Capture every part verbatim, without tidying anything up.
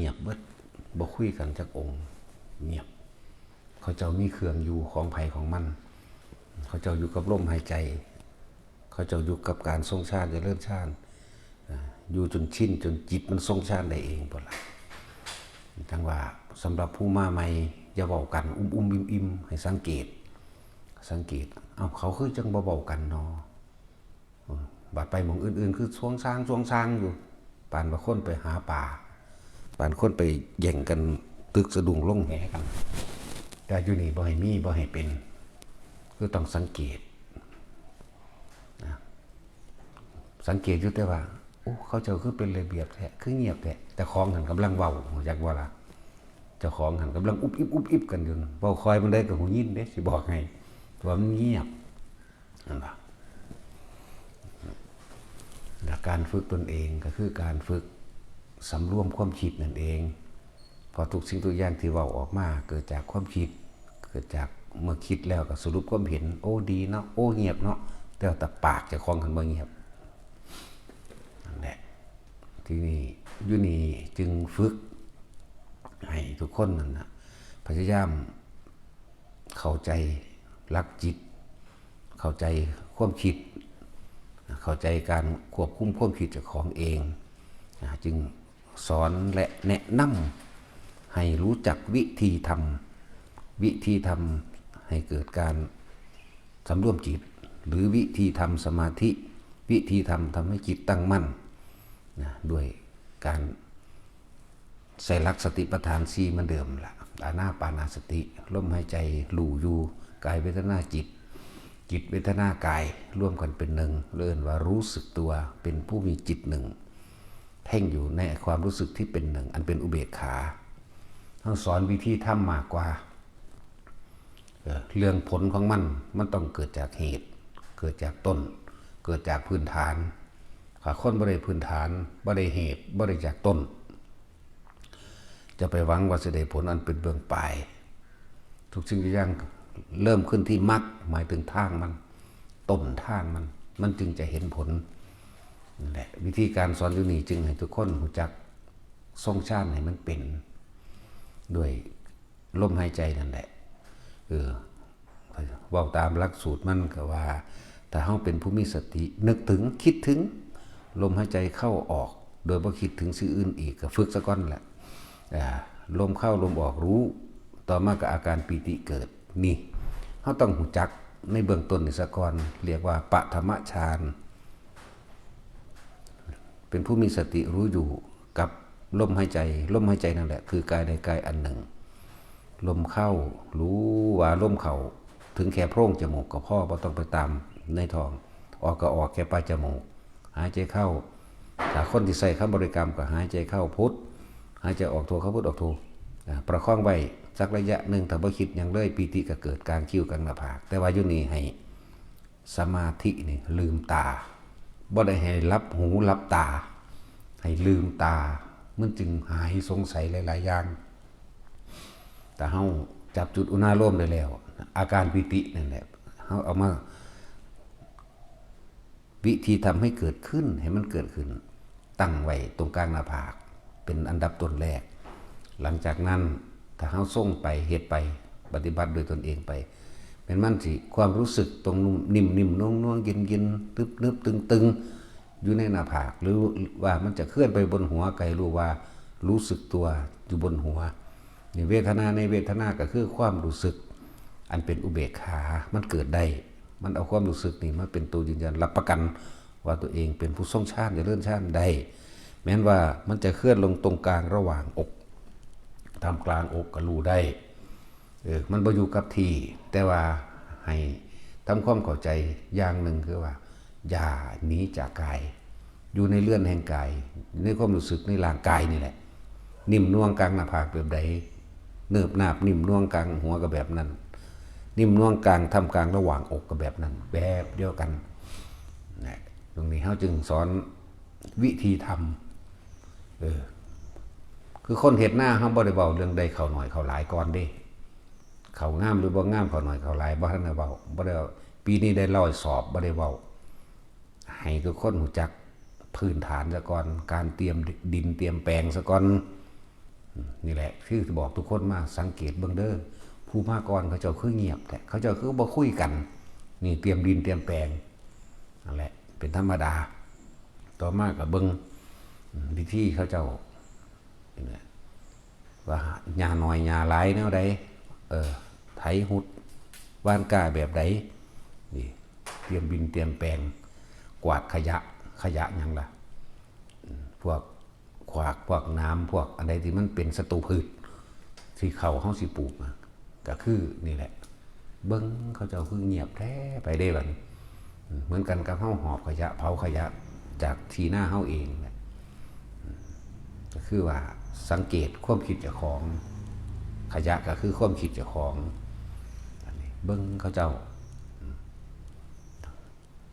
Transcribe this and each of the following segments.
เงียบเบิด บ่คุยกันจักองค์ เงียบ เขาเจ้ามีเครื่องอยู่ของไผของมัน เขาเจ้าอยู่กับลมหายใจ เขาเจ้าอยู่กับการทรงฌานเจริญฌาน อ่า อยู่จนชิน จนจิตมันทรงฌานได้เองพุ้นล่ะ จั่งว่าสำหรับผู้มาใหม่ อย่าเว้ากัน อุ้มๆ อิ่มๆ ให้สังเกต สังเกต เอ้า เขาคือจั่งบ่เว้ากันน้อ อืม บัดไปหม่องอื่นๆ คือซวงซางซวงซางอยู่ ปานว่าคนไปหาปลา ปานคนไปแย่งกันตึกสะดุ้งลงแหกัน แต่อยู่นี่บ่ให้มี บ่ให้เป็น คือต้องสังเกต นะ สังเกตอยู่แต่ว่า โอ้ เขาเจ้าคือเป็นระเบียบแท้ คือเงียบแท้ เจ้าของหั้นกำลังเว้า รู้จักบ่ล่ะ เจ้าของหั้นกำลังอุบอิบอุบอิบกันอยู่ เว้าคอยปานใดก็หูยินเด้ สิบอกให้ ว่ามันเงียบ นั่นล่ะ และการฝึกตนเองก็คือการฝึกสำรวมความคิดนั่นเอง เพราะทุกสิ่งทุกอย่างที่เว้าออกมาเกิดจากความคิด เกิดจากเมื่อคิดแล้วก็สรุปความเห็น โอ้ ดีเนาะ โอ้ เงียบเนาะ แต่ว่าแต่ปากเจ้าของหั้นบ่เงียบ นั่นแหละ ที่นี่ อยู่นี่จึงฝึกให้ทุกคนนั่นน่ะ พยายามเข้าใจหลักจิต เข้าใจความคิด เข้าใจการควบคุมความคิดเจ้าของเอง อ่า จึงสอนและแนะนำให้รู้จักวิธีทำ วิธีทำให้เกิดการสำรวมจิต หรือวิธีทำสมาธิ วิธีทำ ทำให้จิตตั้งมั่น นะ ด้วยการใส่หลักสติปัฏฐานสี่เหมือนเดิมล่ะ อานาปานสติ ลมหายใจรู้อยู่ กายเวทนาจิต จิตเวทนากายรวมกันเป็นหนึ่ง เรียกว่ารู้สึกตัว เป็นผู้มีจิตหนึ่ง เพ่งอยู่ในความรู้สึกที่เป็นหนึ่ง อันเป็นอุเบกขา ต้องสอนวิธีทำมากกว่า เอ่อ เรื่องผลของมัน มันต้องเกิดจากเหตุ เกิดจากต้น เกิดจากพื้นฐาน ถ้าคนบ่ได้พื้นฐาน บ่ได้เหตุ บ่ได้จากต้น จะไปหวังว่าสิได้ผลอันเป็นเบื้องปลาย ทุกสิ่งทุกอย่างเริ่มขึ้นที่มรรค หมายถึงทางมัน ต้นทางมัน มันจึงจะเห็นผล นั่นแหละ วิธีการสอนอยู่นี่จึงให้ทุกคนรู้จักทรงฌานให้มันเป็น ด้วยลมหายใจนั่นแหละ เออ เว้าตามหลักสูตรมันก็ว่า ถ้าเฮาเป็นผู้มีสติ นึกถึง คิดถึง ลมหายใจเข้าออก โดยบ่คิดถึงสิ่งอื่นอีก ก็ฝึกซะก่อนแหละ อ่า ลมเข้าลมออกรู้ ต่อมาก็อาการปีติเกิด นี่ เฮาต้องรู้จักในเบื้องต้นนี่ซะก่อน เรียกว่าปฐมฌาน เป็นผู้มีสติรู้อยู่กับลมหายใจ ลมหายใจนั่นแหละ คือกายในกายอันหนึ่ง ลมเข้า รู้ว่าลมเข้า ถึงแค่โพรงจมูกก็พอ บ่ต้องไปตามในท้อง ออกก็ออกแค่ปลายจมูก หายใจเข้า ถ้าคนที่ใช้คำบริกรรมก็หายใจเข้าพุท หายใจออกโท เข้าพุท ออกโท อ่า ประคองไว้สักระยะหนึ่ง ถ้าบ่คิดหยังเลย ปีติก็เกิดกลางคิ้วกลางหน้าผาก แต่ว่าอยู่นี่ให้ สมาธินี่ลืมตา บ่ได้ให้หลับหูหลับตา ให้ลืมตา มันจึงหายสงสัยหลายๆ อย่าง แต่เฮาจับจุดอุณาโลมได้แล้ว อาการปีตินั่นแหละ เฮาเอามา วิธีทำให้เกิดขึ้น ให้มันเกิดขึ้น ตั้งไว้ตรงกลางหน้าผาก เป็นอันดับต้นแรก หลังจากนั้น ถ้าเฮาทรงไป เฮ็ดไป ปฏิบัติโดยตนเองไป แม่นมันสิ ความรู้สึกตรงนุ่ม นิ่มๆ นวลๆ เย็นๆ ตึบๆ ตึงๆ อยู่ในหน้าผาก หรือว่ามันจะเคลื่อนไปบนหัว ก็ให้รู้ว่ารู้สึกตัวอยู่บนหัว นี่เวทนา ในเวทนาก็คือความรู้สึก อันเป็นอุเบกขา มันเกิดได้ มันเอาความรู้สึกนี่มาเป็นตัวยืนยันรับประกัน ว่าตัวเองเป็นผู้ทรงฌาน เจริญฌานได้ แม้นว่ามันจะเคลื่อนลงตรงกลางระหว่างอก ท่ามกลางอกก็รู้ได้ เออ มันบ่อยู่กับที่ แต่ว่าให้ทำความเข้าใจอย่างหนึ่งคือว่า อย่าหนีจากกาย อยู่ในเรือนแห่งกาย ในความรู้สึกในร่างกายนี่แหละ นิ่มนวลกลางหน้าผากแบบใด เนิบนาบนิ่มนวลกลางหัวก็แบบนั้น นิ่มนวลกลางท่ามกลางระหว่างอกก็แบบนั้น แบบเดียวกัน นะ ตรงนี้เฮาจึงสอนวิธีทำ เออ คือคนเฮ็ดนาเฮาบ่ได้เว้าเรื่องได้ข้าวน้อยข้าวหลายก่อนเด้ ข้าวงามหรือบ่งาม ข้าวน้อยข้าวหลาย บ่ทันได้เว้า บ่ได้ ปีนี้ได้ร้อยสอบ บ่ได้เว้า ให้ทุกคนรู้จักพื้นฐานซะก่อน การเตรียมดินเตรียมแปลงซะก่อน นี่แหละ คือบอกทุกคนมาสังเกตเบิ่งเด้อ ผู้มาก่อนเขาเจ้าคือเงียบแท้ เขาเจ้าคือบ่คุยกัน นี่เตรียมดินเตรียมแปลง นั่นแหละ เป็นธรรมดา ต่อมาก็เบิ่ง อืม วิธีเขาเจ้า นี่แหละ ว่าหญ้าน้อยหญ้าหลายแนวใด เออ ไถหุด หว่านกล้าแบบใด นี่ เตรียมดินเตรียมแปลง กวาดขยะ ขยะหยังล่ะ อืม พวกขวาก พวกหนาม พวกอันใดที่มันเป็นศัตรูพืช ที่ข้าวเฮาสิปลูกนะ ก็คือนี่แหละ เบิ่งเขาเจ้าคือเงียบแท้ไปเด้บัดนี้ อืม เหมือนกันกับเฮาหอบขยะ เผาขยะจากที่นาเฮาเองแหละ อืม ก็คือว่าสังเกตความคิดเจ้าของ ขยะก็คือความคิดเจ้าของ อันนี้เบิ่งเขาเจ้า อืม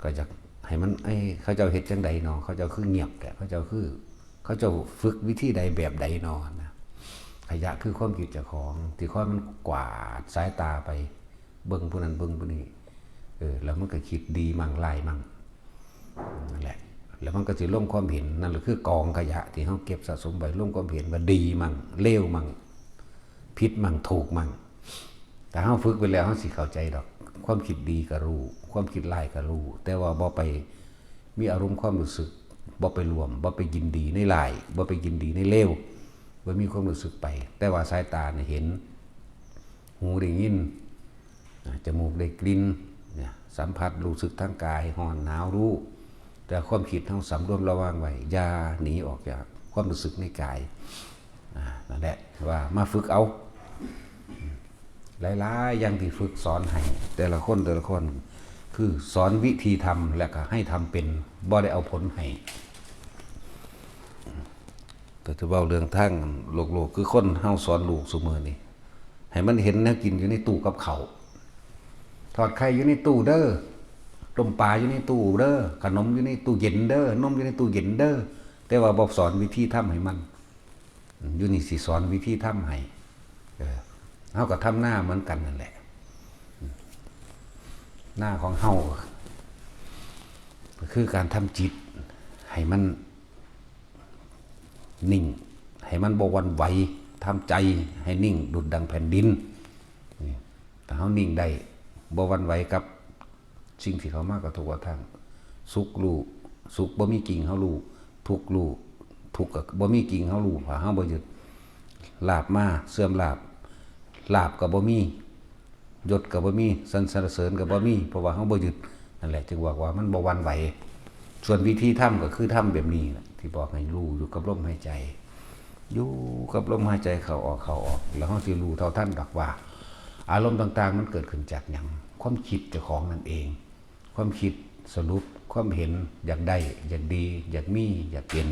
ก็อยากให้มัน เอ้ย เขาเจ้าเฮ็ดจั่งใดน้อ เขาเจ้าคือเงียบแท้ เขาเจ้าคือ เขาเจ้าฝึกวิธีใดแบบใดน้อนะ ขยะคือความคิดเจ้าของ ที่คอยมันกวาดสายตาไป เบิ่งผู้นั้นเบิ่งผู้นี้ เออ แล้วมันก็คิดดีมั่งร้ายมั่ง นั่นแหละ แล้วมันก็สิลงความเห็น นั่นแหละคือกองขยะที่เฮาเก็บสะสมไว้ ลงความเห็นว่าดีมั่ง เลวมั่ง ผิดมั่ง ถูกมั่ง ถ้าเฮาฝึกไปแล้ว เฮาสิเข้าใจดอก ความคิดดีก็ฮู้ ความคิดร้ายก็ฮู้ แต่ว่าบ่ไปมีอารมณ์ความรู้สึก บ่ไปร่วม บ่ไปยินดีในร้าย บ่ไปยินดีในเลว บ่มีความรู้สึกไป แต่ว่าสายตาเนี่ยเห็น หูได้ยิน อ่า จมูกได้กลิ่น เนี่ย สัมผัสรู้สึกทางกาย ร้อนหนาวฮู้ แต่ความคิดเฮาสำรวมระวังไว้ อย่าหนีออกจากความรู้สึกในกาย อ่า นั่นแหละ ว่ามาฝึกเอา หลายๆ อย่างที่ฝึกสอนให้ แต่ละคน แต่ละคน คือสอนวิธีทำ และก็ให้ทำเป็น บ่ได้เอาผลให้ ก็จะเว้าเรื่องทางโลกๆ คือคนเฮาสอนลูกซุมื้อนี้ ให้มันเห็นแนวกินอยู่ในตู้กับข้าว ทอดไข่อยู่ในตู้เด้อ ต้มปลาอยู่ในตู้เด้อ ขนมอยู่ในตู้เย็นเด้อ นมอยู่ในตู้เย็นเด้อ แต่ว่าบ่สอนวิธีทำให้มัน อยู่นี่สิสอนวิธีทำให้ เออ เฮาก็ทำนาเหมือนกันนั่นแหละ นาของเฮา ก็คือการทำจิตให้มันนิ่ง ให้มันบ่หวั่นไหว ทำใจให้นิ่งดุจดังแผ่นดิน นี่ ถ้าเฮานิ่งได้ บ่หวั่นไหวกับสิ่งที่เข้ามากระทบกระทั่ง สุขฮู้ สุขบ่มีจริงเฮาฮู้ ทุกข์ฮู้ ทุกข์ก็บ่มีจริงเฮาฮู้ ถ้าเฮาบ่ยึด ลาภมา เสื่อมลาภ ลาภก็บ่มี ยศก็บ่มี สรรเสริญก็บ่มี เพราะว่าเฮาบ่ยึด นั่นแหละ จึงบอกว่ามันบ่หวั่นไหว ส่วนวิธีทำก็คือทำแบบนี้แหละ ที่บอกให้รู้อยู่กับลมหายใจ อยู่กับลมหายใจเข้าออก เข้าออก แล้วเฮาสิรู้เท่าทันดอกว่า อารมณ์ต่างๆ มันเกิดขึ้นจากหยัง ความคิดเจ้าของนั่นเอง ความคิด สรุป ความเห็น อยากได้ อยากดี อยากมี อยากเป็น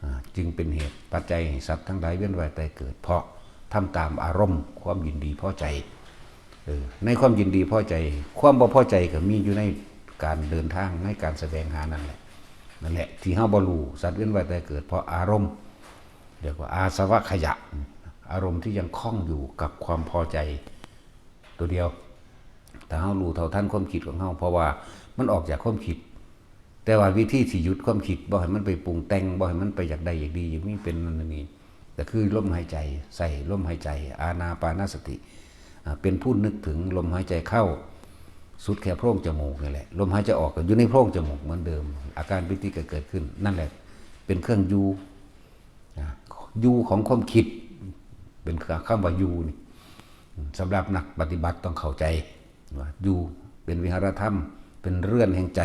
อ่า จึงเป็นเหตุปัจจัยให้สัตว์ทั้งหลายเวียนว่ายตายเกิด เพราะทำตามอารมณ์ความยินดีพอใจ เออ ในความยินดีพอใจ ความบ่พอใจก็มีอยู่ในการเดินทาง ในการแสวงหานั่นแหละ นั่นแหละ ที่เฮาบ่รู้ สัตว์เวียนว่ายตายเกิด เพราะอารมณ์ เรียกว่าอาสวะขยะ อารมณ์ที่ยังคล้องอยู่กับความพอใจตัวเดียว ถ้าเฮารู้เท่าทันความคิดของเฮา เพราะว่ามันออกจากความคิด แต่ว่าวิธีที่หยุดความคิด บ่ให้มันไปปรุงแต่ง บ่ให้มันไปอยากได้อยากดี อยากมีเป็นนั่นนี่ ก็คือลมหายใจ ใส่ลมหายใจ อานาปานสติ อ่า เป็นผู้นึกถึงลมหายใจเข้า สุดแค่โพรงจมูกนี่แหละ ลมหายใจออกก็อยู่ในโพรงจมูกเหมือนเดิม อาการปีติก็เกิดขึ้น นั่นแหละ เป็นเครื่องอยู่ นะ อยู่ของความคิด เป็นคำว่าอยู่นี่ สำหรับนักปฏิบัติต้องเข้าใจว่าอยู่เป็นวิหารธรรม เป็นเรือนแห่งใจ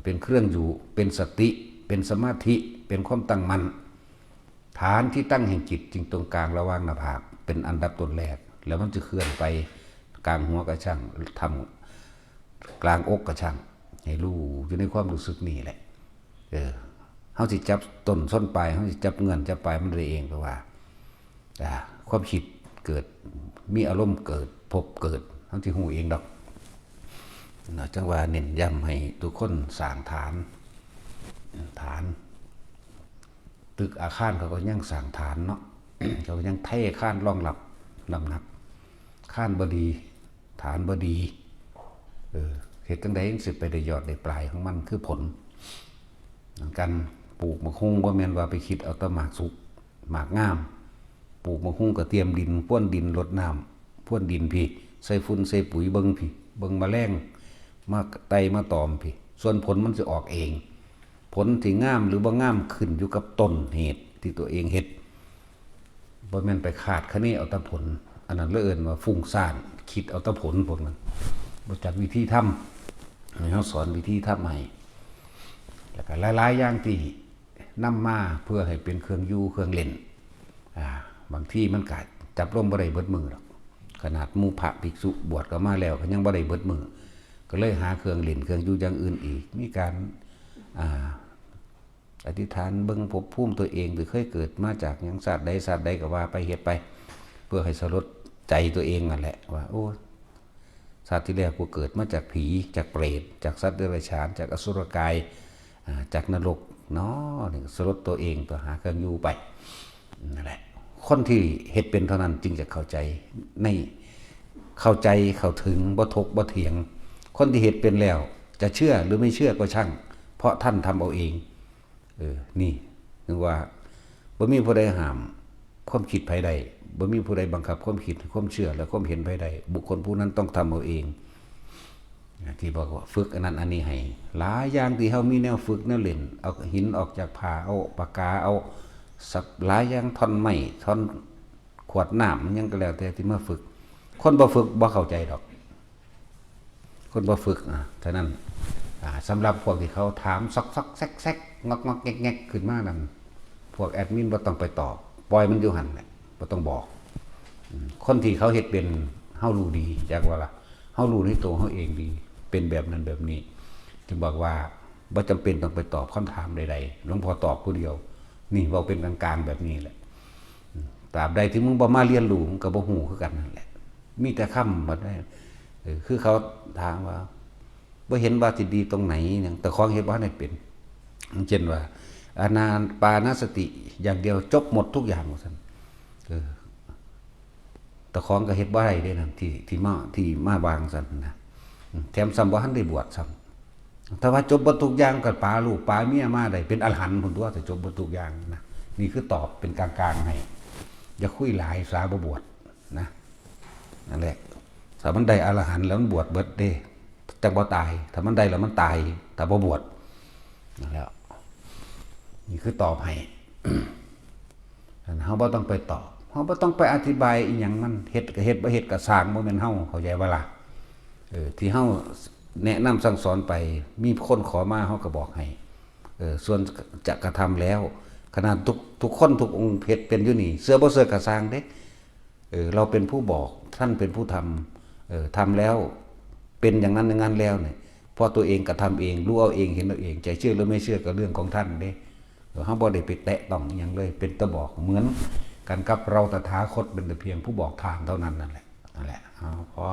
เป็นเครื่องอยู่ เป็นสติ เป็นสมาธิ เป็นความตั้งมั่น ฐานที่ตั้งแห่งจิตจึงตรงกลางระหว่างหน้าผาก เป็นอันดับต้นแรก แล้วมันจะเคลื่อนไปกลางหัวกะช่าง ทำกลางอกกะช่าง ให้รู้อยู่ในความรู้สึกนี่แหละ เออ เฮาสิจับต้นส้นปลาย เฮาสิจับเงื่อนจับปลายมันได้เอง เพราะว่า อ่า ความคิดเกิด มีอารมณ์เกิด ภพเกิด เฮาสิฮู้เองดอก นะ จังว่าเน้นย้ำให้ทุกคนสร้างฐาน ฐาน ตึกอาคารเขาก็ยังสร้างฐานเนาะ เขาก็ยังเทคานรองรับน้ำหนัก คานบ่ดี ฐานบ่ดี เออ เฮ็ดจั่งใดจั่งสิไปได้ยอดได้ปลายของมัน คือผล การปลูกหมากฮุ่งบ่แม่นว่าไปคิดเอาแต่หมากสุก หมากงาม ปลูกมะฮุ่งก็เตรียมดิน พรวนดิน รดน้ำ พรวนดินพี้ ใส่ฝุ่นใส่ปุ๋ย เบิ่งพี้ เบิ่งแมลงมาไต่มาตอมพี้ ส่วนผลมันสิออกเอง ผลสิงามหรือบ่งามขึ้นอยู่กับต้นเหตุที่ตัวเองเฮ็ด บ่แม่นไปคาดคะเนเอาแต่ผล อันนั้นเลยเอิ้นว่าฟุ้งซ่าน คิดเอาแต่ผลพวกนั้น บ่จักวิธีทำ ให้เฮาสอนวิธีทำให้ แล้วก็หลายๆอย่างที่นำมาเพื่อให้เป็นเครื่องอยู่เครื่องเล่น อ่า บางทีมันก็จับลมบ่ได้เบิดมื้อดอก ขนาดหมู่พระภิกษุบวชเข้ามาแล้วก็ยังบ่ได้เบิดมื้อ ก็เลยหาเครื่องเล่นเครื่องอยู่อย่างอื่นอีก มีการ อ่า อธิษฐานเบิ่งภพภูมิตัวเอง หรือเคยเกิดมาจากหยังชาติใดชาติใดก็ว่าไป เฮ็ดไป เพื่อให้สลดใจตัวเองนั่นแหละ ว่า โอ้ ชาติที่แล้วกูเกิดมาจากผี จากเปรต จากสัตว์เดรัจฉาน จากอสุรกาย อ่า จากนรกเนาะ นี่สลดตัวเอง ตัวหาเครื่องอยู่ไป นั่นแหละ คนที่เฮ็ดเป็นเท่านั้นจึงจะเข้าใจ ใน เข้าใจ เข้าถึง บ่ถกบ่เถียง คนที่เฮ็ดเป็นแล้ว จะเชื่อหรือไม่เชื่อก็ช่าง เพราะท่านทำเอาเอง เออ นี่ นึกว่า บ่มีผู้ใดห้ามความคิดไผได้ บ่มีผู้ใดบังคับความคิด ความเชื่อ และความเห็นไผได้ บุคคลผู้นั้นต้องทำเอาเอง ที่บอกว่าฝึกอันนั้นอันนี้ให้ หลายอย่างที่เฮามีแนวฝึกแนวเล่น เอาหินออกจากผ้า เอาปากกา เอาสับ หลายอย่าง ท่อนไม้ ท่อนขวดน้ำ หยังก็แล้วแต่ที่มาฝึก คนบ่ฝึกบ่เข้าใจดอก คนบ่ฝึก อ่ะ ฉะนั้น อ่า สำหรับพวกที่เขาถามซอกๆ แซกๆ งอกๆ แงกๆ ขึ้นมานั่น พวกแอดมินบ่ต้องไปตอบ ปล่อยมันอยู่หั่นแหละ บ่ต้องบอก อืม คนที่เขาเฮ็ดเป็น เฮารู้ดี จักว่าล่ะ เฮารู้ในตัวเฮาเองดี เป็นแบบนั้นแบบนี้ จึงบอกว่า บ่จำเป็นต้องไปตอบคำถามใดๆ หลวงพ่อตอบผู้เดียว นี่เว้าเป็นกลางๆ แบบนี้แหละ อืม ตราบใดที่มึงบ่มาเรียนรู้ มึงก็บ่ฮู้คือกันนั่นแหละ มีแต่คำบัดนี้ เออ คือเขาถามว่า บ่เห็นว่าสิดีตรงไหนหยัง แต่ของเฮ็ดบ่ทันได้เป็น เช่นว่า อานาปานสติอย่างเดียวจบหมดทุกอย่าง ว่าซั่น เออ แต่ของก็เฮ็ดบ่ได้เด้นั่น ที่ ที่มา ที่มาวางซั่นนะ อืม แถมซ้ำบ่ทันได้บวชซ้ำ ถ้าว่าจบเบิดทุกอย่างก็ปาลูกปาเมียมาได้เป็นอรหันต์พุ้นตั๊ว ถ้าจบเบิดทุกอย่างนะ นี่คือตอบเป็นกลางๆ ให้ อย่าคุยหลาย สาบ่บวชนะ นั่นแหละ ถ้ามันได้อรหันต์แล้วมันบวชเบิดเด้ จั่งบ่ตาย ถ้ามันได้แล้วมันตาย ถ้าบ่บวช นั่นแหละ นี่คือตอบให้ อันเฮาบ่ต้องไปตอบ เฮาบ่ต้องไปอธิบายอีหยังมัน เฮ็ดก็เฮ็ด บ่เฮ็ดก็ซ่าง บ่แม่นเฮา เข้าใจบ่ล่ะ เออ ที่เฮาแนะนำสั่งสอนไป มีคนขอมา เฮาก็บอกให้ เออ ส่วนจะกระทำแล้ว ขนาดทุก ทุกคนทุกองค์เฮ็ดเป็นอยู่นี่ เชื่อบ่เชื่อก็ซ่างเด้ เออ เราเป็นผู้บอก ท่านเป็นผู้ทำ เออ ทำแล้ว เป็นอย่างนั้นอย่างนั้นแล้วเนี่ย เพราะตัวเองกระทำเอง รู้เอาเอง เห็นเอาเอง จะเชื่อหรือไม่เชื่อก็เรื่องของท่านเด้ เออ เฮาบ่ได้ไปแตะต้องอิหยังเลย เป็นแต่บอก เหมือนกันกับเราตถาคตเป็นแต่เพียงผู้บอกทางเท่านั้นนั่นแหละ นั่นแหละ เอา ขอ